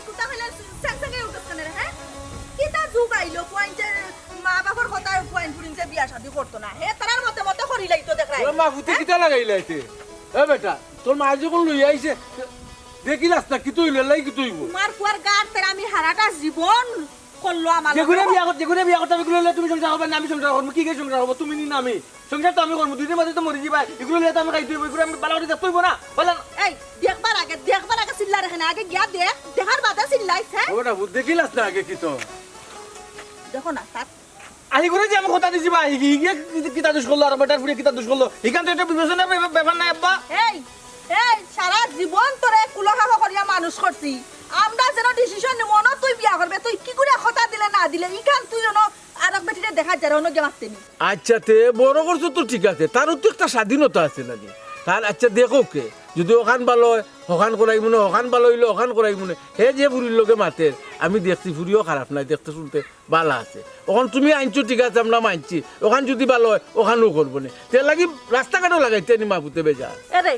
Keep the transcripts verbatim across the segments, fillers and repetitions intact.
তুতা কইলে স্যাং স্যাং উঠছ কেনে রে, হ্যাঁ? কিতা যুগ আইলো, পুয়াইন্তে মা বাপর কথা পুয়াইন ফুরিন্তে বিয়া শাদি করতো না। হে, তারার মতে মতে করিলাই তো দেখরায়। ওরে মা, ফুতে হ্যাঁ? কিতা লাগাইলাইতে? এ বেটা, তোর মা যখন লইয়া আইছে, দেখিলাস না, কিতা অইলো, লাই কিতা অইবো? তোমার পুয়ার গার তেরা আমি হারাটা জীবন করলো আমার লগে। যেগুনে বিয়া কর-, যেগুনে বিয়া করতাম, এগুলো লইয়া তুমি সংসার করবে না, আমি সংসার করবো। কি কে সংসার করবো? তুমি নি না আমি? সংসার তো আমি করবো, দুই দিন বাদে তো মরি যাইবায়। এগুলো লইয়া তো আমি খাইতে অইবো, এগুলো আমি বালা করি দেখতে অইবো না, বুঝলা না? এই, দেখবার আগে, দেখবার আগে চিল্লা রাখে না, আগে গিয়া দেখ, দেখার বাদে চিল্লাইস, হ্যাঁ? ওটা বুঝ দেখিলাস না আগে কিতা? দেখো না, তার আহি করে যে আমি কথা দিছি বা, আহি গিয়ে কিতা দোষ করলো, আর বেটার ফুড়ি কিতা দোষ করলো, এখান তো একটা বিবেচনার ব্যাপার, ব্যাপার নাই আব্বা। এই, এই, সারা জীবন তোরে কুলো খাবো করিয়া মানুষ করছি, আমরা যেন ডিসিশন নিমু, অনো তুই বিয়া করবে, তুই কি করে কথা দিলে না দিলে, ইখান তুই অনো আরক বেটিরে দেখা যার অনো গিয়া মাততে নি। আচ্ছা, তে বড় করছো তো ঠিক আছে, তারও তো একটা স্বাধীনতা আছে নাকি? তার আচ্ছা দেখো কে, যদি ওখান ভালো হয়, ওখান করাই মনে, ওখান ভালো হইলে ওখান করাই মনে। হে যে ফুড়ির লগে মাতের, আমি দেখছি ফুড়িও খারাপ নাই, দেখতে শুনতে বালা আছে। ওখান তুমি আনছো ঠিক আছে, আমরা মানছি, ওখান যদি ভালো হয়, ওখানও করবো নে। তে লাগি রাস্তাঘাটও লাগাইতে নি মা পুতে বেজা। এরে,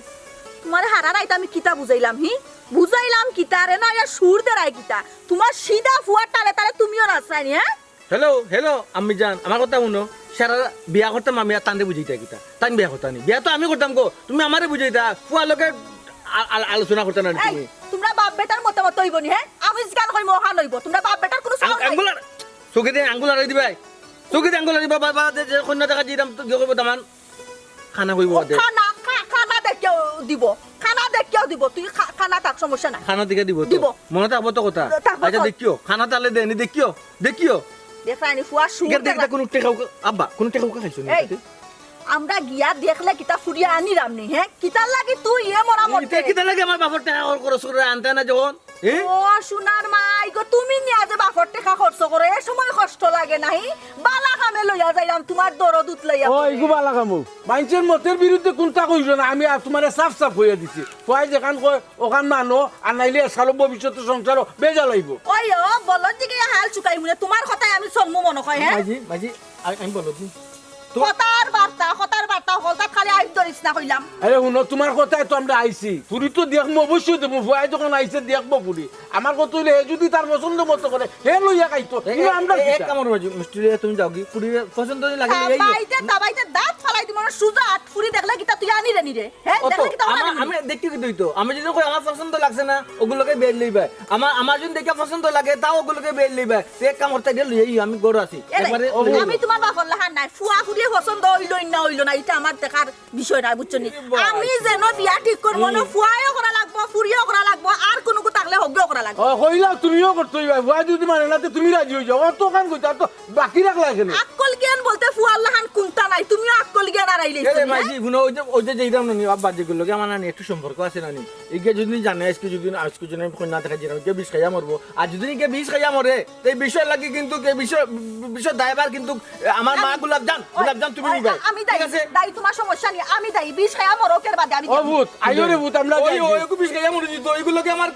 তোমার হারা রাইত আমি কিতা বুঝাইলাম, হি? বুঝাইলাম কিতা রে না, ইয়া সুর দেরাই কিতা? তোমার সিধা ফুয়ার তালে তালে তুমিও নাচরায় নি, হ্যাঁ? হ্যালো, হ্যালো, আম্মি জান, আমার কথা হুনো। সারা বিয়া করতাম আমি আর তানরে বুঝাইতা কিতা? তান বিয়া করতা নি? বিয়া তো আমি করতাম গো, তুমি আমারে বুঝাইতা। ফুয়ার লগে আ-, আ-, আলোচনা করতা না নি এই, তুমি? তোমরা বাপ বেটার মতামত অইবো নি, হ্যাঁ? আমি যেখান কইমু ওখান অইবো। তোমরা বাপ বেটার কোনো আং-, সওয়াল নাই। আঙ্গুল আর-, চোখে দিয়ে আঙ্গুল আড়াই দিবাই। চোখে দিয়ে আঙ্গুল আড়াই দিবা, বাবা, যে, যে কন্যা দেখা যে ইরাম তো গিয়ে কইবো দামান। খানা কইবো ও, দে। খানা, খা-, খানা দেখিয়াও দিব। খানা দেখিয়াও দিব। তুই খা-, খানা থাক, সমস্যা নাই। খানা দেখে দিব তো? দিব। মনে থাকবো তো কথা? থাকবো আচ্ছা, তো। দেখিও। খানা তাহলে দেনি, দেখিও। দেখিও। দেখ, রানী ফুয়া, সুর ইগার দেখ দেখ। না কোনো টেকা উকা-, আব্বা, কোনো টেকা উকা খাইছো নি এই, এটাতে? আমরা গিয়া দেখলে কিতা ফুরিয়া আনিরাম নি, হ্যাঁ? কিতার লাগি তুই এ মরা এই, মরতে? কিতার লাগি আমার বাপর টেকা খরচ করে আনতে না যখন? এ? ও সোনার মাই গো, তুমি নিয়া যে বাপর টেকা খরচ করো, এ সময় কষ্ট লাগে নাই? বালা কামে লইয়া যাইলাম তোমার দরদ উতলাইয়া ও, পড়ে। ইগু বালা কামো। মাইনষের মতের বিরুদ্ধে কোনটা কইছো না, আমি আর তোমারে সাফ সাফ কইয়া দিছি। ফুয়ায় যেখান কয়, ওখান মানো, আর নাইলে এসালো ভবিষ্যতে সংসারও বেজাল অইবো। ওই ও, বলো দিকে হাল চুকাই মুনে, তোমার কথায় আমি চলমু মনে কয়, হ্যাঁ? মাঝি, মাঝি, আ-, আমি বলো দি। তো কথার বার্তা, কথার বার্তা, হলতাত খালি আইব ধরিস না কইলাম। আরে হুনো, তোমার কথায় তো আমরা আইছি। ফুরি তো দেখমু, অবশ্যই দেখমু। ফুয়ায় যখন আইছে, দেখবো ফুরি। আমার কথা অইলে, হে যদি তার পছন্দ মতো করে, হে লইয়া খাইতো। এ, কিন্তু এ, আমরা এ, এক কিতা? কামড় মাঝি, মিষ্টি লইয়া তুমি যাও কি? ফুরি পছন্দ যদি লাগে, এই তাবাইতে, তাবাইতে দাঁত ফালাই দিমু না, সুজা আট ফুরি দেখলে কিতা তুই আনিরে নিরে? হে, ও তো, দেখলে কিতা আমার, আনিরে? আমি দেখতে কি দইতো? আমি যদি কই আমার পছন্দ লাগছে না, ওগুলোকে বের লইবা। আমার, আমার যদি দেখে পছন্দ লাগে, তাও ওগুলোকে বের লইবা। তে এক কামড় তাই লইয়া, এই আমি গরু আছি। এ রে, একবারে ও, আমি তোমার বাপর লাখান নাই। ফুয়া ফুরিয়ে পছন্দ অইলো না, অইলো না, এটা আমার দেখার বিষয় না, বুঝছো নি? এ বাবা, আমি যেন বিয়া ঠিক করবো না, হুম। ফুয়াইও করা লাগবো, ফুরিও করা লাগবো, আর কোনো কু থাকলে হগেও করা লাগবো। ও, কইলাও তুমিও করতে অইবা, ফুয়া যদি মানে না, তে তুমি রাজি অই যাও। অত কাম করতে, আর তো বাকি রাখলা কেনে? আক্কল জ্ঞান বলতে ফুয়ার লাখান কুন্তা নাই, তুমিও আক্কল জ্ঞান আড়াই এ রে লাইছো, মাঝি, হ্যাঁ? হুনো, ওই যে, ওই যে যেইরাম নানি, আব্বা, যেগুলো লগে আমার নানি একটু সম্পর্ক আছে নানি, ইগে যদি জানে আজকে যদি, আজকে যদি আমি কন্যা দেখা দিলাম, ইগে বিষ খাইয়া মরবো। আর যদি ইগে বিষ খাইয়া মরে, এই বিষয় লাগে কিন্তু, এই বিষয়, বিষয় দায়ভার কিন্তু আমার মা আমি, গোলাপ জান, ওই, গোলাপ জান তুমি ওই, নিবাই। আমি ঠিক দায়ী, আছে? দায়ী, তোমার সমস্যা নেই, আমি দায়ী। বিষ খাইয়া মরো কের বাদে আমি ও দায়ী। ভূত, আইও রে ভূত, আমরা ওই, যাই। ওই, ওই, বিষ খাইয়া মরে দিত, ওইগুলো কি আমার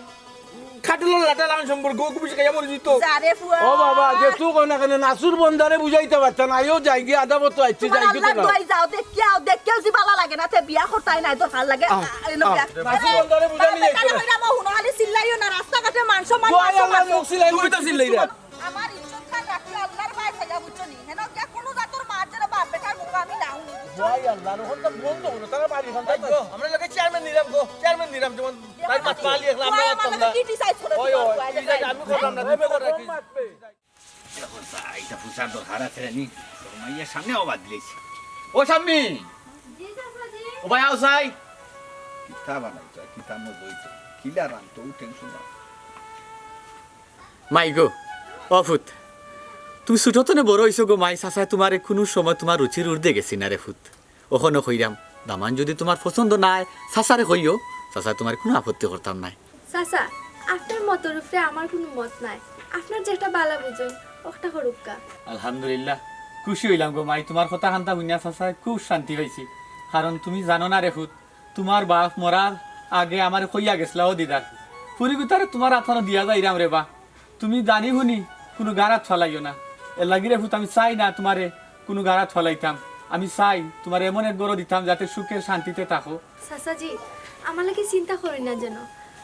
খাটের লগে লাটা লাগান সম্পর্ক, ওইগু বিষ খাইয়া মরে দিত। যা রে ফুয়া। ও বাবা, যে তুই কই না কেন, নাসুর বন্দারে বুঝাইতে পারছ না, আইও যাই গিয়ে আদা মতো আইছি, তোমার যাই গিয়ে আল্লাহর তো না। দোয়াই যাও, দেখিয়াও, দেখিয়াও যে ভালা লাগে না, তে বিয়া করতাই নাই, দরকার লাগে। আহ, আ, এলো আহ। বিয়া। নাসুর বন্দারে বুঝানি তার যাইতো বেটারে না। কইরা মো হুনো, খালি চিল্লাইও না, রাস্তাঘাটে মান সম্মান তুই নষ্ট আল্লাহ করছো। মুখ চিল্লাই তুমি তো চিল্লাই না। আমার ইজ্জত খান রাখলে আল্লাহর ভয় ছায়া বুঝছো নি? হেন যে কোনো জাতর মার যেন বাপ বেটার মুখ আমি না হুনি, বুঝছো? ভাই আল্লাহ, ওখান তো বন্ধ হলো, তারা বাড়ি ওখান এই তো। গো, আমরা লোকে চেয়ারম্যান নিলাম গো, চেয়ারম্যান নিলাম, যেমন তাই মাছ মালি এখন আমরা তোমার পারতাম না। আমাকে criticize করে ওই, তোমার ওই, ভাই, এই যে ভাই। আমি করলাম না, তুমি করে রাখিস। দেখো, যা, এটা ফুসার দরকার আছে নি? তোর মাইয়ের সামনে আবার দিলেছি। ও সামনে! জি, চাচাজি। ও ভাই, আও চাই। কিতা বানাইতো, কিতা মজইতো, কিলা রানতো, ও টেনশন না। মাই গো, ও ফুত, তুমি ছোট তনে বড় হইছো গো মাই, চাচায় তোমারে কোনো সময় তোমার রুচির ঊর্ধ্বে গেছি না রে ফুত। অখনো কইরাম, দামান যদি তোমার পছন্দ নায়, চাচারে কইও, চাচায় তোমার কোনো আপত্তি করতাম নায়। চাচা, আপনার মতর উপরে আমার কোনো মত নাই। আপনার যেটা বালা বুঝইন, ওটা করুক্কা। আলহামদুলিল্লাহ, খুশি হইলাম গো মাই, তোমার কথা খান্তা হুনিয়া চাচায় খুব শান্তি পাইছি। কারণ তুমি জানো না রে ফুত, তোমার বাপ মরার আগে আমারে কইয়া গেছলা, ও দিদার, ফুরিগুতারে তোমার আতানো দিয়া যাইরাম রে বা। তুমি জানি হুনি কোনো গারাত ফালাইও না। এর লাগি রে ফুত আমি চাই না তোমারে কোনো গারাত ফালাইতাম। আমি চাই তোমারে এমন এক ঘরো দিতাম যাতে সুখে শান্তিতে থাকো। চাচাজি, আমার লাগি চিন্তা করইন না যেন।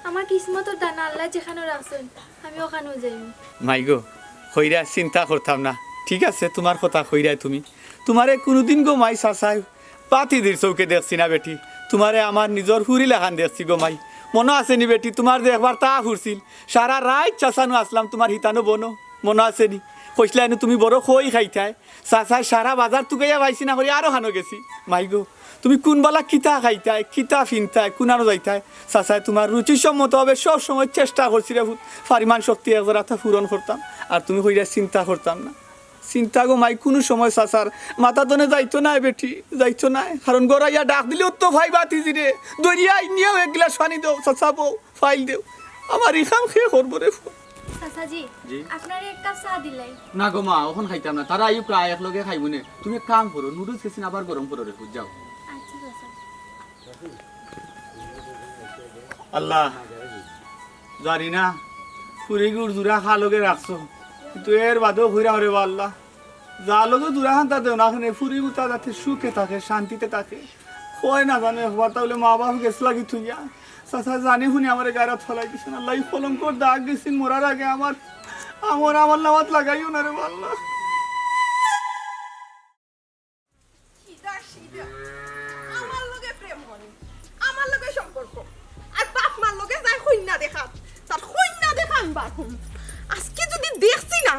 আমার কিসমতর দানা আল্লায় যেখানো রাখছইন, আমি ওখানো যাইমু। মাই গো, কইরা চিন্তা করতাম না। ঠিক আছে, তুমার কথা কইরায় তুমি। তুমারে কুনুদিন গো মাই চাচায় বাতিজির চউখে দেখছি না বেটি। তুমারে আমার নিজর ফুরি লাখান দেখছি গো মাই। মনো আছে নি বেটি, তুমার যে একবার তা ফুরছিল, সারা রাইত চাচানো আছলাম তুমার হিতানো বনো। মনো আছে নি? কইছলায় নু তুমি বড় খই খাইতায়। চাচায় সারা বাজার তুকাইয়া পাইছি না করি আরো খানো গেছি। মাই গো, তুমি কুনবালা কিতা খাইতায়, কিতা ফিনতায়, কুনানো যাইতায়, চাচায় তুমার রুচিসম্মতভাবে সব সময় চেষ্টা করছি রে পুত, পরিমাণ শক্তি এক জরাতা পূরণ করতাম। আর তুমি কইরায় চিন্তা করতাম না। চিন্তা গো মাই কুনু সময় চাচার মাথাত অনে যাইতো নায় বেটি, যাইতো নায়। কারণ ঘরো আইয়া ডাক দিলেউ তো ভাই বাতিজিরে, ধরিয়া আইনিয়াউ এক গিলাস পানি দেও, চাচা বউ, পাইল দেও। আমার ই কাম কে করবো রে পুত? চাচাজি, জি? আপনারে এক কাপ চা দিলাই। না গো মা, অখন খাইতাম না। তারা আইউক, একলগে খাইমুনে। তুমি এক কাম করো, নুডলস গেছিন আবার গরম করো রে পুত, যাও। আচ্ছা চাচা। আল্লাহ, জানি না ফুরিগুর জুড়া কার লগে রাখছো, কিন্তু এর বাদেও কইরাম রে বা আল্লাহ, যার লগে জুড়া খান্তা দেও না কেনে, ফুরিগুতা যাতে সুখে থাকে, শান্তিতে থাকে। কয় না জানো একবার, তাইলে মা বাপ গেছলাগি থুইয়া। চাচা জানি হুনি আমারে গায়রাত ফালাই দিছইন। আল্লাহ, ই কলঙ্কর দাগ গেছিন মরার আগে আমার, আমার, আমার নামাত লাগাইও না রে বা আল্লাহ। সিধা সিধা আমার লগে প্রেম করে, আমার লগে সম্পর্ক, আর বাপ মার লগে যায় কইন্যা দেখাত। তার কইন্যা দেখা আমি বার করমু। আজকে যদি দেখছি না,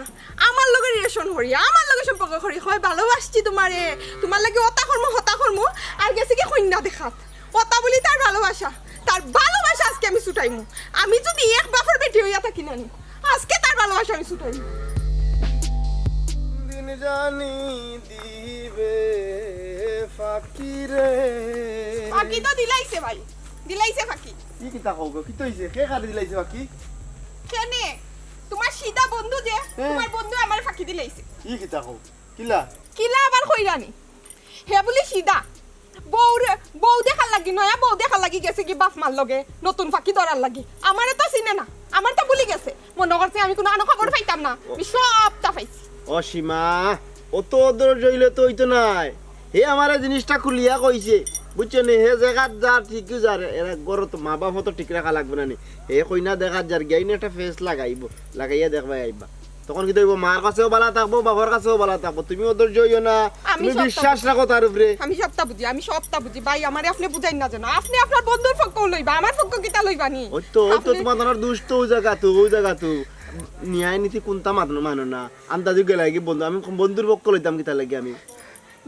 আমার লগে রিলেশন করি, আমার লগে সম্পর্ক করি, কয় ভালোবাসছি তুমারে, তুমার লাগি অতা করমু, হতা করমু, আর গেছে কি কইন্যা দেখাত। অতা বুলি তার ভালোবাসা, তার ভালোবাসা আজকে আমি ছুটাইমু। আমি যদি এক বাপর বেটি অইয়া থাকি না নি, আজকে তার ভালোবাসা আমি ছুটাইমু। দিন জানি দিবে ফাঁকি রে। ফাঁকি তো দিলাইছে ভাই, দিলাইছে ফাঁকি। ই কিতা কও গো? কিতা অইছে? কে কারে দিলাইছে ফাঁকি? কেনে? তুমার সিধা বন্ধু যে, হ্যাঁ। তুমার বন্ধু আমারে ফাঁকি দিলাইছে। ই কিতা কও? কিলা? কিলা আবার কইরানি? হে বুলি সিধা। বউরে, বউ দেখার লাগি, নয়া বউ দেখার লাগি গেছে কি বাপ মার লগে, নতুন ফাঁকি ধরার লাগি। আমারে তো চিনে না, আমারে তো ভুলি গেছে। মনো করছে আমি কুনু আনো খবর পাইতাম না। আমি সবটা পাইছি। ও সীমা, অত অধৈর্য অইলে তো অইতো নায়। হে আমারে জিনিসটা খুলিয়া কইছে, বুঝছো নি? হে জাগাত যার ঠিকই যার, এরা ঘরো তো মা বাপ তো ঠিক রাখা লাগবো না নি? হে কইন্যা দেখাত যার গিয়া ইনো একটা ফেস লাগাইবো, লাগাইয়া দেখবায় আইবা। তখন কিতা অইবো? মার কাছেও ভালা থাকবো, বাপর কাছেও ভালা থাকবো। তুমি অধৈর্য অইও না, আমি তুমি সবটা বিশ্বাস বুঝি। রাখো তার উপরে। আমি সবটা বুঝি, আমি সবটা বুঝি। ভাই, আমারে আপনে বুঝাইন না যেন। আপনে আপনার বন্ধুর পক্ষও লইবা, আমার পক্ষ কিতা লইবা নি? ওই তো, ওই তো আপনে তুমার, তুমার দুষ তো ওই জাগাত, ওই জাগাত। ন্যায় নীতি কুনতা মানো, মানো না। আন্দাজি গেলায় কি বন্ধু, আমি বন্ধুর পক্ষ লইতাম কিতার লাগি আমি?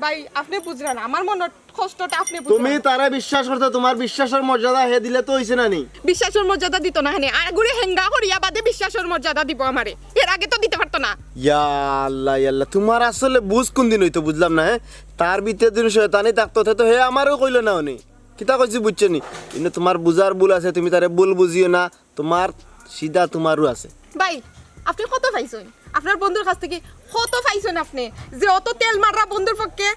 ভাই, আপনে বুঝরা না, আমার মনর কষ্টটা আপনে বুঝরা না। তুমি তারে বিশ্বাস করছো, তুমার বিশ্বাসর মর্যাদা হে দিলে তো অইছে না নি? বিশ্বাসর মর্যাদা দিতো না কেনে? আর গুড়ি হেঙ্গা করিয়া বাদে বিশ্বাসর মর্যাদা দিবো আমারে, এর আগে তো দিতে পারতো না। ইয়া আল্লাহ, ইয়া আল্লাহ, তুমার আসলে বুঝ কুনদিন অইতো বুঝলাম না, হে? তার ভিতরে যদি শয়তানি থাকতো, তে তো হে আমারেও কইলো না অনে। কিতা কইছি বুঝছো নি? ইনো তুমার বুঝার ভুল আছে, তুমি তারে ভুল বুঝিও না। তুমার সিধা তুমারও আছে। ভাই, আপনে কত পাইছইন? আপনার বন্ধুর কাছ থাকি কত পাইছইন আপনে? যে অত তেল মাররা বন্ধুর পক্ষে?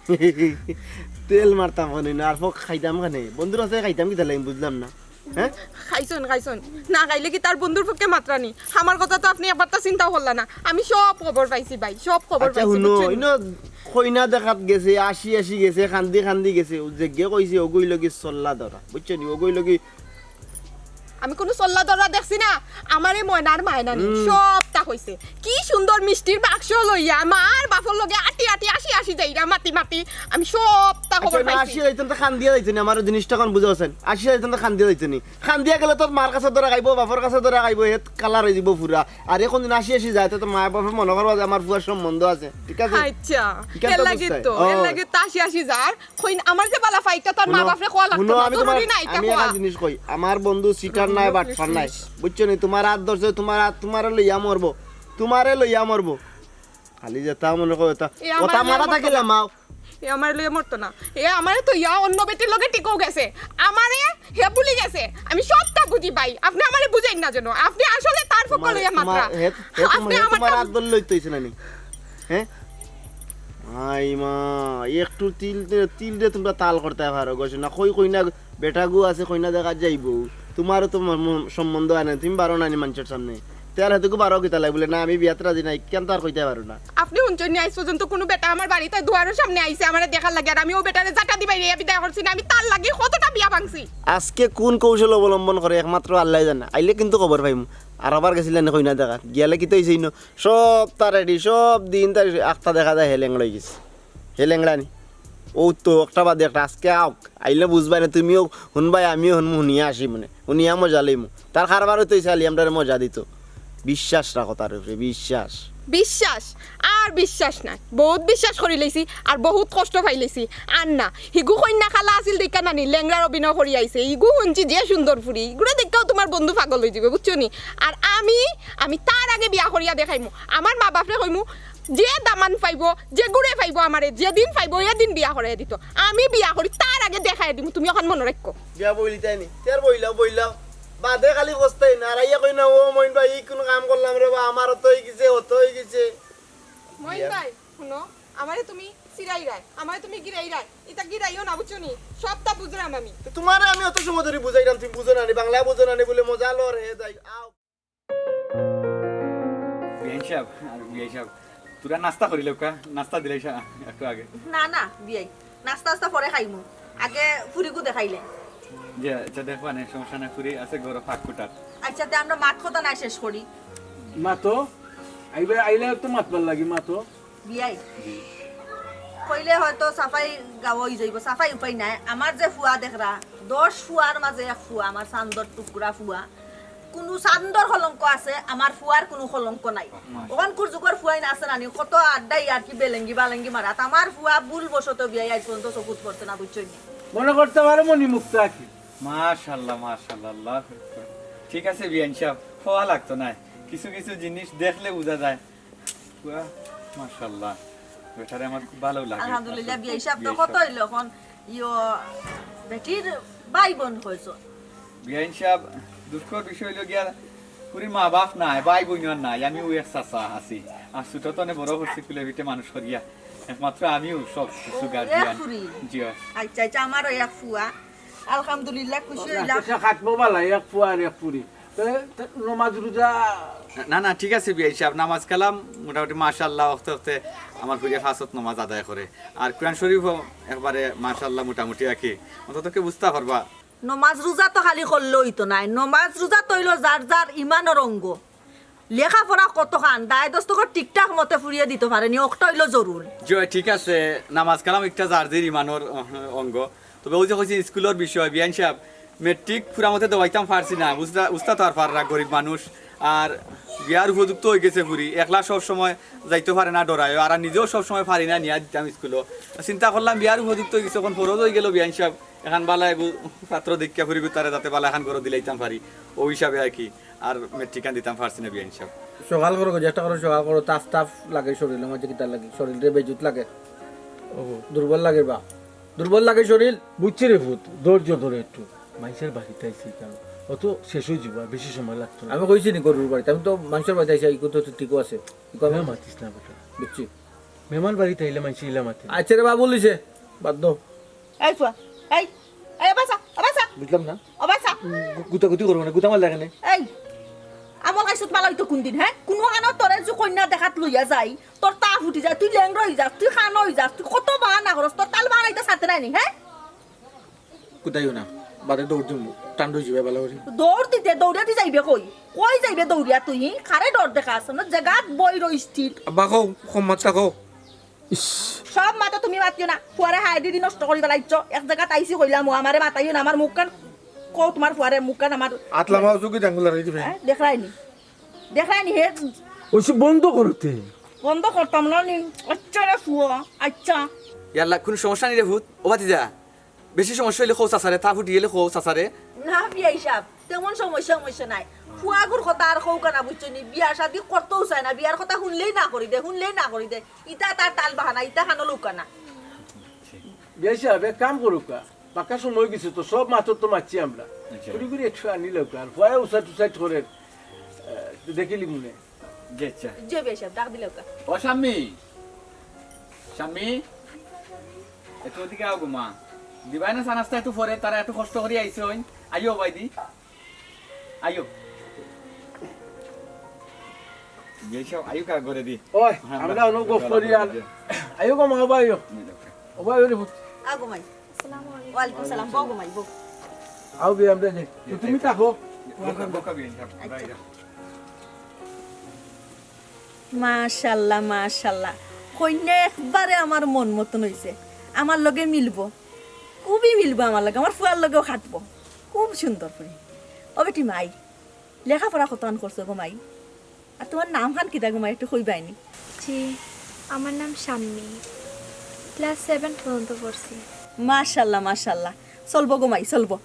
তেল মারতাম কেনে না, আর পক্ষ খাইতাম কেনে? বন্ধুর কাছে খাইতাম কিতার লাগি বুঝলাম না। হ্যাঁ? খাইছইন, খাইছইন। না খাইলে কি তার বন্ধুর পক্ষে মাতরা নি? আমার কথা তো আপনে একবারতা চিন্তাও করলা না। আমি সব খবর পাইছি ভাই, সব খবর আচ্ছা, পাইছি, হুনো, বুঝছইন? ইনো কইন্যা দেখাত গেছে, আসি আসি গেছে, কান্দি কান্দি গেছে, ও যেগে কইছে, ওগু অইলো গি ছল্লা ধরা, বুঝছো নি? ওগু অইলো গি আমি কুনু ছল্লা ধরা দেখছি না, আমারে ময়নার মায় নানি হুম। সবটা কইছে। কি সুন্দর মিষ্টির বাক্স লইয়া মার বাপর লগে আটি আটি আসি আসি যাইরা মাতি মাতি, আমি সবটা খবর আচ্ছা, না, পাইছি। আসি যাইতাম তো কান্দিয়া যাইতো নি, আমার জিনিসটা অখন বুঝা অইছে। আসি যাইতাম তো কান্দিয়া যাইতো নি, কান্দিয়া গেলে তো মার কাছে ধরা খাইবো, বাপর কাছে ধরা খাইবো, হেত কালার অই যিবো পুরা। আর অখন যদি আসি আসি যায়, তে তো মা বাপে মনো করবা যে আমার পুয়ার সম্বন্ধ আছে, ঠিক আছে? আচ্ছা, এর লাগি তো, এর লাগি তো আসি আসি যার। কই, আমার যে বালা পাইতা, তার মা বাপরে কওয়া লাগতো না, আমি তোমার, জরুরি না, এটা আমি কওয়া। একটা জিনিস কই, আমার বন্ধু চিটার নায়, বাটপার নায়, বুঝছো নি? তোমার হাত ধরছে, তোমার হাত, তোমারে লইয়া মরবো, তোমারে লইয়া মরবো। খালি যেটা মনে করো ওটা, এ আমার ওটা লইয়া মাথা মরতো থাকে না। লামাও। এ আমার লইয়া মরতো না। এ আমারে তো ইয়া অন্য বেটির লগে টিকেও গেছে, আমারে হে ভুলি গেছে। আমি সবটা বুঝি ভাই, আপনে আমারে বুঝাইন না যেন, আপনে আসলে তার পক্ষ তোমার, লইয়া তোমার, মাতরা। হে, হে, আপনে তোমার, হে, আমার তোমার কাম- হাত ধরলে হইতো হইছে না নি? হ্যাঁ? আই মা, একটু তিল দে-, তিল দে তোমরা তাল করতে পারো গো, না কই কইন্যা বেটা গু আছে, কইন্যা দেখা যাইবো। তোমারও তো ম-, ম-, সম্বন্ধ হয় না, তুমি পারো না নি মানুষের সামনে। তে আর হেতুকু বারো কিতা লাগে বুলে, "না, আমি বিয়াত রাজি নাই", কেন তো আর কইতায় পারো না। আপনে হুনছইন নি, আইজ পর্যন্ত কুনু বেটা আমার বাড়িত দুয়ারর সামনে আইছে আমারে দেখার লাগি, আর আমি অউ বেটারে যেটা দি বাইরাইয়া বিদায় করছি না, আমি তার লাগি কতটা বিয়া ভাংছি। আজকে কুন কৌশল অবলম্বন করে একমাত্র আল্লায় জানে। আইলে কিন্তু খবর পাইমু। আর আবার গেছিলা নি কইনা দেখাত, গিয়ালে কিতা অইছে ইনো? সব তার রেডি, সব দিন তার আখতা দেখা যায় হে লেংড়া অইগেছে। হে লেংড়া নি? অউ তো একটা বাদে একটা, আজকে আউক, আইলে বুঝবায় না, তুমিও হুনবায়, আমিও হুনমু, হুনিয়া আসি মনে, হুনিয়া মজা লইমু। তার কারবার অইতো অইছে খালি আমরারে মজা দিতো। বিশ্বাস রাখো তার উপরে, বিশ্বাস। বিশ্বাস? আর বিশ্বাস নাই, বউত বিশ্বাস করিলাইছি, আর বউত কষ্ট পাইলাইছি। আর না, হিগু কইন্যা কালা আছিল দেইক্কা নানি লেংড়ার অভিনয় করি আইছে। ইগু হুনছি যে সুন্দর ফুরি, ইগুরে দেইক্কাউ তুমার বন্ধু পাগল অইযিবো, বুঝছো নি? আর আমি, আমি তার আগে বিয়া করিয়া দেখাইমু। আমার মা-বাফরে কইমু, যে দামান পাইবো, যেগুরে পাইবো আমারে, যেদিন পাইবো, এদিন বিয়া করাইয়া দিতো। আমি বিয়া করি, তার আগে দেখাইয়া দিমু, তুমি অখান মনো রাখো। বিয়া বইলিতায় নি? তে আর বইলাও, বইলাও। বাদে খালি পস্তাই না, আর আইয়া কই না, "ও মইন ভাই, ই কুনু কাম করলাম রে বা, আমার অত অইগেছে, অত অইগেছে।" মইন ভাই, হুনো, আমারে তুমি চিড়াইরায়, আমারে তুমি গিরাইরায়, ইতা গিরাইও না, বুঝছো নি? সবতা বুঝরাম আমি। তো তুমারে আমি অত সময় ধরি বুঝাইরাম, তুমি বুঝো না নি, বাংলা বুঝো না নি বুলে মজা লও রে, যাই, আও। বিয়াইন সাব, আর বিয়াইন সাব, তুরা নাস্তা করিলাউক্কা, নাস্তা দিলাইছা একটু আগে। না, না, বিয়াই, নাস্তা আস্তা পরে খাইমু, আগে ফুরিগু দেখাইলে। জি, আচ্ছা, দেখবা নে, সমস্যা নাই, ফুরি আছে ঘরো ফাঁক কুটার। আচ্ছা, তে আমরা মাত কথা না শেষ করি। মাতো, আইলে তো মাতবার লাগি, মাতো। বিয়াই, কইলে হয়তো সাফাই গাওয়া অইযাইবো, সাফাই উপায় নাই। আমার যে ফুয়া দেখরা, দশ ফুয়ার মাঝে এক ফুয়া, আমার চান্দর টুকরা ফুয়া। কুনু চান্দর কলঙ্ক আছে, আমার ফুয়ার কুনু কলঙ্ক নাই। অখানকুর যুগর ফুয়াইন আছে না নি, কত আড্ডা ইয়ার্কি বেলেঙ্গি বালেঙ্গি মারাত। আমার ফুয়া ভুলবশত বিয়াই আইজ পর্যন্ত চকুত পড়ছে না, বুঝছো নি? মনে করতে পারো মণিমুক্তা আখি। মাশাআল্লাহ, মাশাআল্লাহ, আল্লাহু আকবার। ঠিক আছে বিয়াইন সাব, কওয়া লাগতো নায়, কিছু কিছু জিনিস দেখলে বুঝা যায়। ফুয়া, মাশাআল্লাহ, বেটারে আমার খুব ভালা লাগে। আলহামদুলিল্লাহ, বিয়াই সাব তো কত অইলো অখন, ইয়ো, বেটির ভাই বইন কইছো। বিয়াইন সাব, দুঃখর বিষয় অইলো গিয়া, ফুরির মা-বাফ নাই, ভাই বইন আর নাই, আমি অউ এক চাচা আছি। আর ছোট তনে বড় করছি কুলে পিঠে মানুষ করিয়া, একমাত্র আমিউ সব কিছু ও, guardian। এক ফুরি? জি অয়। আচ্ছা, আচ্ছা, আমারও এক ফুয়া। আলহামদুলিল্লাহ, খুশি অইলাম। সে খাটবো বালা, এক ফুয়া আর এক ফুরি। তে, তে, নমাজ রোজা? না, না, ঠিক আছে বিয়াই সাব, নামাজ কালাম মোটামুটি মাশাআল্লাহ, অখতে অখতে আমার ফুরিয়ে পাঁচ ওয়াক্ত নমাজ আদায় করে। আর কুরআন শরীফও একবারে মাশাআল্লাহ মোটামুটি আর কি। অন্তত কেউ বুঝতা পারবা। নমাজ রোজা তো খালি করলে অইতো নায়, নমাজ রোজা তো অইলো যার যার ইমানর অঙ্গ। লেখাপড়া কতখান, দায় দস্তখত ঠিকঠাক মতে ফুরিয়ে দিতো পারে নি, অখটা অইলো জরুর। জি অয়, ঠিক আছে, নামাজ কালাম একটা যার যার ইমানর, আহ, অঙ্গ। তবে অউ যে কইছি স্কুলর বিষয়, বিয়াইন সাব, মেট্রিক পুরা মতে দেওয়াইতাম পারছি না, বুঝতা, উস্তাদ তো আর পাররা, গরিব মানুষ। আর বিয়ার উপযুক্ত অইগেছে ফুরি, একলা সব সময় যাইতো পারে না, ডরায়, আর নিজেও সব সময় পারি না নিয়া দিতাম স্কুলো। চিন্তা করলাম বিয়ার উপযুক্ত অইগেছে, অখন ফরজ অইগেলো বিয়াইন সাব, এখান বালা এগু ছাত্র দেখিয়া ফুরিগুতারে যাতে বালা এখান ঘরো দিলাইতাম পারি, অউ হিসাবে আর কি। আর মেট্রিকখান দিতাম পারছি না বিয়াইন সাব। সকাল করো, যেটা করো সকাল করো, তাফ তাফ লাগে শরীলর মাঝে, কিতা লাগে, শরীলরে বেজুত লাগে, দুর্বল লাগে বা, দুর্বল লাগে শরীল। বুঝছি রে পুত, ধৈর্য ধরে একটু। মাইনষের বাড়িত আইছি কারণ অত শেষ অইযিবো, আর বেশি সময় লাগতো না। আমি কইছি নি গরুর বাড়িত, আমি তো মাইনষের বাড়িত আইছি, ইকু তো ঠিকও আছে। ইকু আমি মেয়ে মাতিস না বেটা। বুঝছি। মেহমান বাড়িত আইলে মাইনষে ইলা মাতে। আচ্ছা রে বাবু, লিছে, বাদ দাও। এই ফুয়া, এই, এই, আবার চা, আবার চা। বুঝলাম না। আবার চা। উম, গু-, গুতাগুতি করবো না, গুতা মারলে কেনে? এই, আমল খাইছত বালা অইতো কুনদিন, হে? কুনুখানো তোরে যে কইন্যা দেখাত লইয়া যাই, তোর তাফ উঠি যায়, তুই লেংড়া অই যাস, তুই কানা অই যাস, তুই কত বাহানা করস, তোর তাল বাহানা ইতা ছাড়তে নায় নি, হে? কুতাইও না, বাদে দৌড় দিমু, ঠান্ডা অইযিবো বালা করি। দৌড় দিতে, দৌড়িয়া তুই যাইবে কই? কই যাইবে দৌড়িয়া তুই, হি? কারে ডর দেখাস? না, জাগাত বই রইস ঠিক। আব্বা কও, কম মাত থাকো। ইস। সব মাতো তুমি মাতিও না, ফুয়ারে হায় দিদি নষ্ট করি বেলাইছো। এক জাগাত আইছি কইলাম, ও আমারে মাতাইও না, আমার মুখখান, কও তুমার ফুয়ারে মুখখান আমার। আতলা মাও চুকি ডাঙ্গুলা রাখি দিবে। হ্যাঁ, দেখরায়নি, দেখরায়নি হে। ওইসব বন্ধ করতে। বন্ধ করতাম না নি। আচ্ছা রে ফুয়া, আচ্ছা। ইয়াল্লা, কুনু সমস্যা নি রে পুত? ও ভাতিজা, বেশি সমস্যা অইলে কও চাচারে, তাফ উঠি গেলে কও চাচারে। না বিয়াই সাব, তেমন সমস্যা, সমস্যা নাই। ফুয়াগুর কথা আর কউক্কা না, বুঝছো নি? বিয়া শাদি করতেও চায় না, বিয়ার কথা হুনলেই না করি দে, হুনলেই না করি দে। ইতা তার তাল বাহানা, ইতা খানো লউক্কা না। বিয়াই সাব, এক কাম করউক্কা, বাক্কা সময় অইগেছে তো, সব মাতর তো মাতছি আমরা। আচ্ছা। ঘুরি ঘুরি একটু আনি লউক্কা, আর ফুয়ায় উসাইট উসাইট করে, আহ, দেখিলি মনে। জি, আচ্ছা। জি, বিয়াই সাব, ডাক দিলাউক্কা। ও শাম্মী, শাম্মী, একটু ওদিকে আও গো মা। দিবায় না চা নাস্তা একটু পরে, তারা এত কষ্ট করি আইছইন। আইও বাইদি, আইও। বিয়াই সাব, আইউক্কা ঘরে দি। ওই, আমরা অনো গফ করি আর আইউক্কা মা বাবা আইও। ও ভাই, ওরে পুত। আগো মাই। আসসালামু আলাইকুম। ওয়ালাইকুম সালাম। বও গো মাই, বও। আও বিয়াই আমরা যাই। তো তুমি থাকো। বকা, বকা বিয়াই সাব, আমরা আইরা। মাশাআল্লাহ, মাশাআল্লাহ। কইন্যা একবারে আমার মন মতন অইছে। আমার লগে মিলবো। খুবই মিলবো আমার লগে। আমার ফুয়ার লগেও খাটবো। খুব সুন্দর করি। ও বেটি মাই, লেখাপড়া কতখান করছো গো মাই? আর তুমার নামখান কিতা গো মাই? একটু কইবায়নি? জি, আমার নাম শাম্মী। ক্লাস সেভেন পর্যন্ত পড়ছি। মাশাআল্লাহ, মাশাআল্লাহ। চলবো গো মাই, চলবো।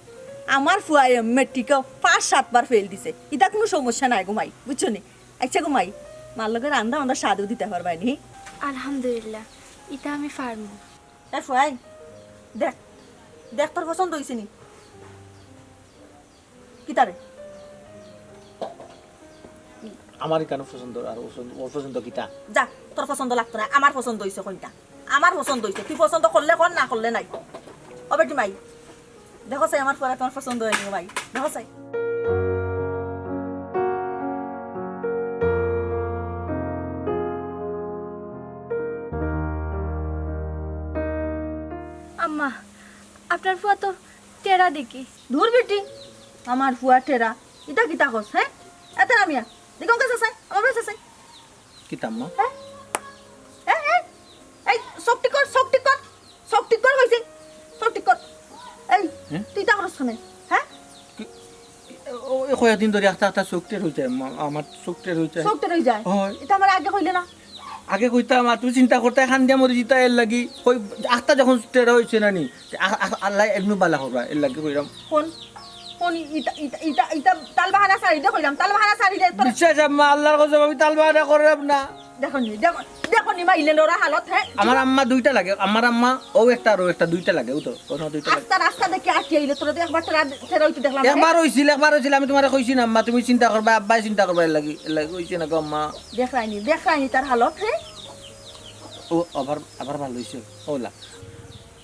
আমার ফুয়ায় মেট্রিকো পাঁচ সাতবার ফেইল দিছে। ইতা কুনু সমস্যা নায় গো মাই, বুঝছো নি? আইচ্ছা গো মাই, মার লগে রান্দা বান্দা সাদেও দিতা পারবায়নি? আলহামদুলিল্লাহ, ইতা আমি পারমু। এ ফুয়াই, দেখ, দেখ তোর পছন্দ অইছে নি? কিতারে? আমার ইখানো পছন্দ আর অপছন্দ, অপছন্দ কিতা? যা, তোর পছন্দ লাগতো না, আমার পছন্দ অইছে কইন্যা। আমার পছন্দ অইছে, তুই পছন্দ করলে কর, না করলে নাই। ও বেটি মাই, দেখো চাই আমার ফুয়ারে তুমার পছন্দ অয়নি গো মাই, দেখো চাই। আম্মা, আপনার ফুয়া তো টেরা দেখি। দূর বেটি, আমার ফুয়া টেরা। ইতা কিতা কস, হে? এ টেরা মিয়া, দেখো কাছে চাই, আমার কাছে চাই। কিতা আম্মা? হে? এ, এ, এই, চউখ ঠিক কর, চউখ ঠিক কর, চউখ ঠিক কর কইছি, চউখ ঠিক কর। এই, হে? তুই ইতা করস কেনে, হে? কি, ও, এই কয়েকদিন ধরি আস্তে আস্তে চউখ টেরা অই যায়, আম্মা, আমার চউখ টেরা অই যায়। চউখ টেরা অই যায়? অয়। ইতা আমারে আগে কইলে না? আগে কইতাম, আর তুমি চিন্তা করতায়, কান্দিয়া মরি যিতায় এরলাগি। কই, আখতা যখন টেরা অইছে না নি, তে আ-, আ-, আল্লায় এমনে ভালা করবা, এরলাগি কইরাম। কোন, কোন ইটা, ইটা, ইটা, ইটা তাল বাহানা ছাড়ি দে কইলাম, তাল বাহানা ছাড়ি দে। তোর বিশ্বাস আম্মা, আল্লার কসম, আমি তাল বাহানা কররাম না। দেখো নি, দেখো, দেখো নি, মাইলেন ওরা হালত, হে? আমার আম্মা দুইটা লাগে, আমার আম্মা অউ একটা আর অউ একটা, দুইটা লাগে, অউ তো, অউ দুইটা লাগে। আস্তা রাস্তা দেখি আটি আইলে তোরা তো একবার টেরা, টেরা অইতে দেখলাম, হে? একবার অইছিল, একবার অইছিল, আমি তুমারে কইছি না আম্মা, তুমি চিন্তা করবায়, আব্বায় চিন্তা করবা, এরলাগি, এরলাগি কইছি না গো আম্মা। দেখরায়নি, দেখরায়নি তার হালত, হে? ও, আবার, আবার ভালা অইছে। ওলা।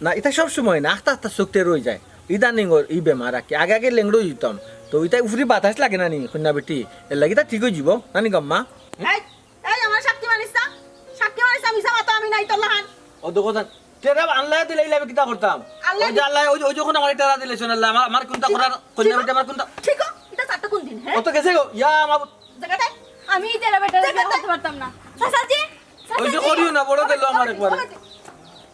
না, ইতা সব সময় না, আস্তে আস্তে চউখ টেরা অই যায়। ইদানিং অর ই বেমার আর কি। আগে আগে লেংড়া অই যিতাম। তো ইতা উপরি বাতাস লাগে না নি, কইন্যা বেটি? এরলাগি ইতা ঠিক অই যিবো, না নি গো আম্মা? এই, এই, আমার সাক্ষী মানিস না? সাক্ষী মানিস না, মিছা মাতো আমি নাই তোর লাখান। ও দেখো জান, টেরা আল্লায় দিলে ইলা আমি কিতা করতাম? আল্লায় ওই যে দি- আল্লায়, ওই যে, ওই যখন আমারে টেরা দিলে, শোন আল্লাহ, আমার, আমার কুনতা ঠিক করার, কইন্যা ঠিক বেটি আমার কুনতা? ঠিক, ইতা সাথে কোন দিন, হে? ও তো গেছে গো, ইয়া আমার জাগাতে আমি ইতারে বেটারে জাগাতে বিয়া করতে পারতাম না। চাচাজি, ওই যে চাচাজি। করিও না, বড় গেল আমার একবারে। চাচাজি।